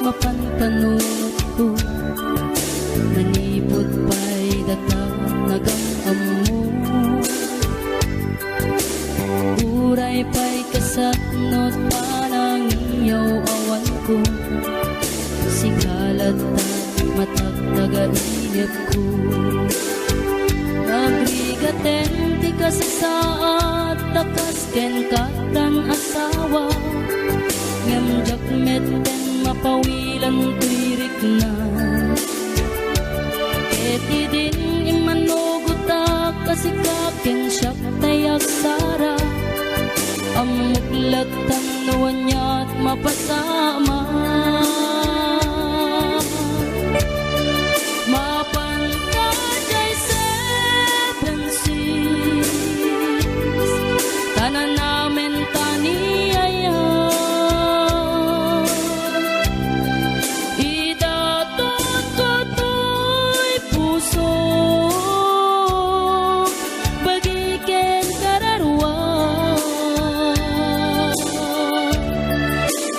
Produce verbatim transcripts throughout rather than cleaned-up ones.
mapan panunotko. Manipud pay data nagam-ammo. Uray pay kasatnot panangiyaw-awanko, sika latta matagtagainepko. Nagrigaten ti kasasaad ta kas ken kattan asawa, ngem diak metten mapawilan toy rikna. Ket idin immanugotak a sika ken siak tay agsara, ammok lattan no aniat mapasamak. Mapan ka jay seven six, ta nanamen ta ni aya. Idatotko toy pusok, bagi ken kararua.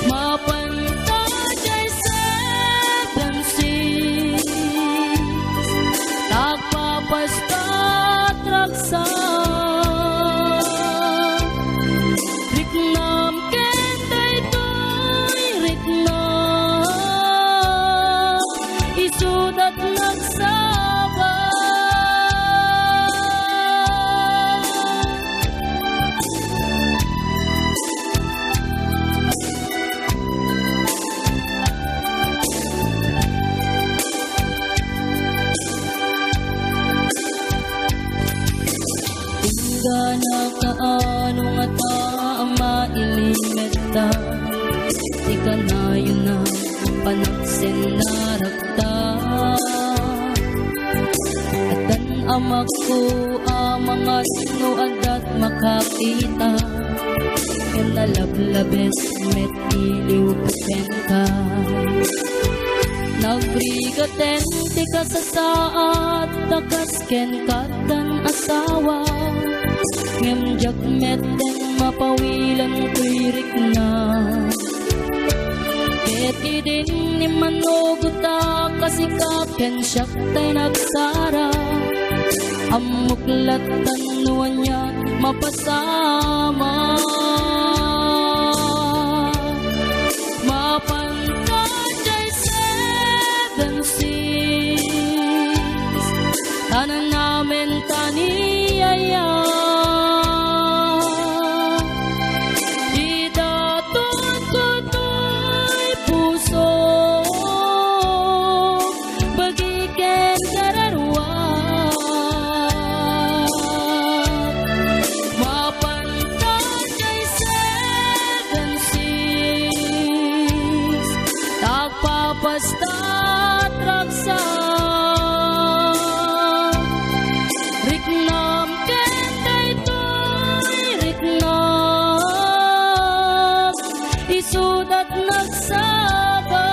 Mapan ta jay seven six, agpapastat ragsak. Riknam ken daytoy riknam, isudat nagsaba. Inggana kaano ngata a mailimetta ti kanayon a panagsennarakta. Addan amakko a mangan no addat makakita, ken nalablabes met iliwko kenka. Nagrigaten ti kasasaad ta kas ken kattan asawa, ngem diak metten mapawilan toy rikna. Ket idin immanugotak a sika ken siak tay nagsara, ammok lattan no ania mapasamak. Mapan ka jay seven six, ta nanamen ta ni aya. Idatotko toy pusok, bagi ken kararua. Mapan ta jay seven six, agpapastat ragsak. Riknam ken daytoy riknam, isudat nagsaba.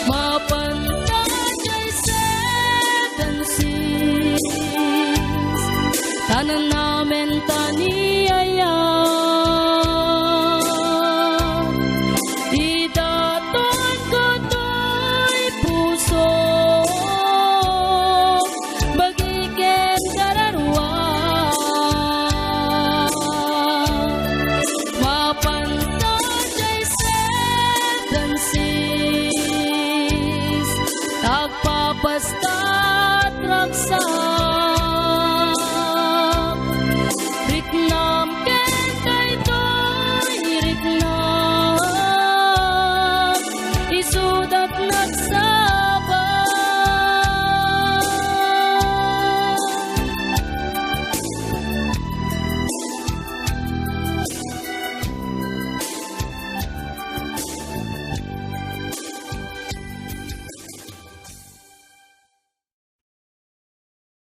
Mapan ta jay seven six, ta nanamen ta ni aya. Idatotko toy pusok, bagi ken kararua. Mapan ta jay seven six, agpapastat ragsak.